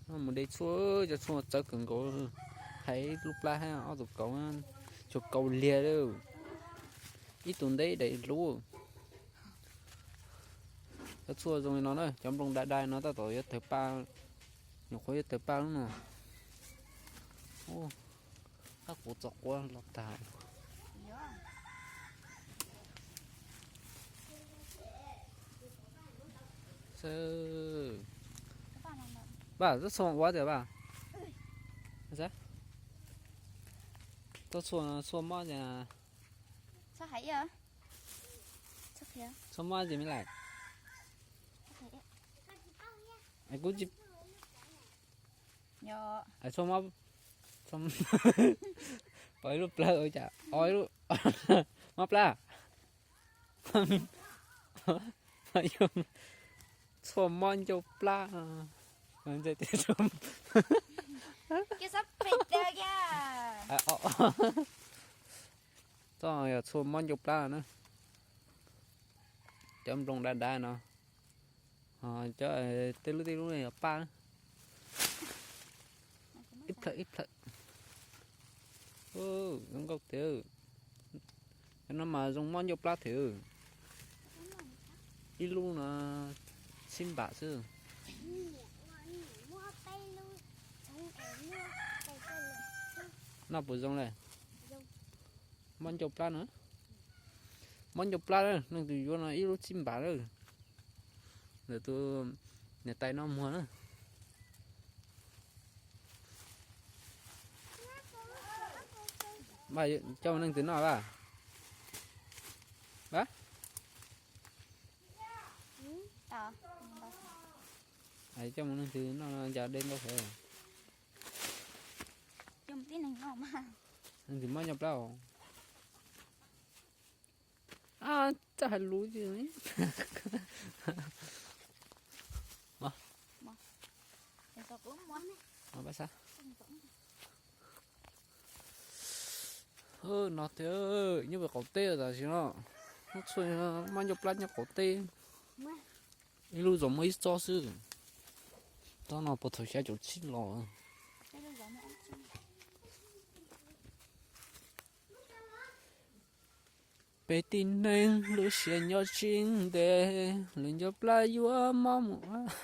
Mus de tshuaj, cov tshuaj txawv kawg nkaus. Hais lub plab hab ob tug kauv, tsuas kauv liag lawm. Ib tug nteb daim lub. Cov tshuaj zoo li no na, cov nplooj dai dai no tab tom yuav tawg paj, nyuam qhuav yuav tawg paj lub no. Tab kuv txog quav los tag. Paj, tsob tshuaj ua tias paj, tsob tshuaj, tshuaj mob tias, tshuaj mob tias me lais. Kuv tsis, tshuaj mob, ib lub plawv cas, mob plab. Tshuaj mob ncauj plab. Txoj yog tshuaj mob ncauj plab na. Cov nplooj dav dav no, cov tej lub tej lub yog paj. Ib plhaw ib plhaw. Zoo nkauj tiag. Cov no mas zoo mob ncauj plab thiab. Ib lub no tsib npam xwb. Noj puas zoo le? Mob ncauj plab na. Mob ncauj plab na, leej twg yuav no ib lub tsib npam na. Ntawm tus niam tais noj muag na. Coj mus leej twg noj a? Coj mus leej twg noj, cas de ntau heev. Leej twg mob ncauj plab os? Txawj hais lus. No tiag, nyob pem qaum teb tam sim no, muab tshuaj mob ncauj plab nyob qaum teb. Ib lub zos muaj ib tsob xwb. Tsob no puag thaum xya caum tsib los. Peb tib neeg lub siab nyob tsis ntev, lub ncauj plab yuav mob mus.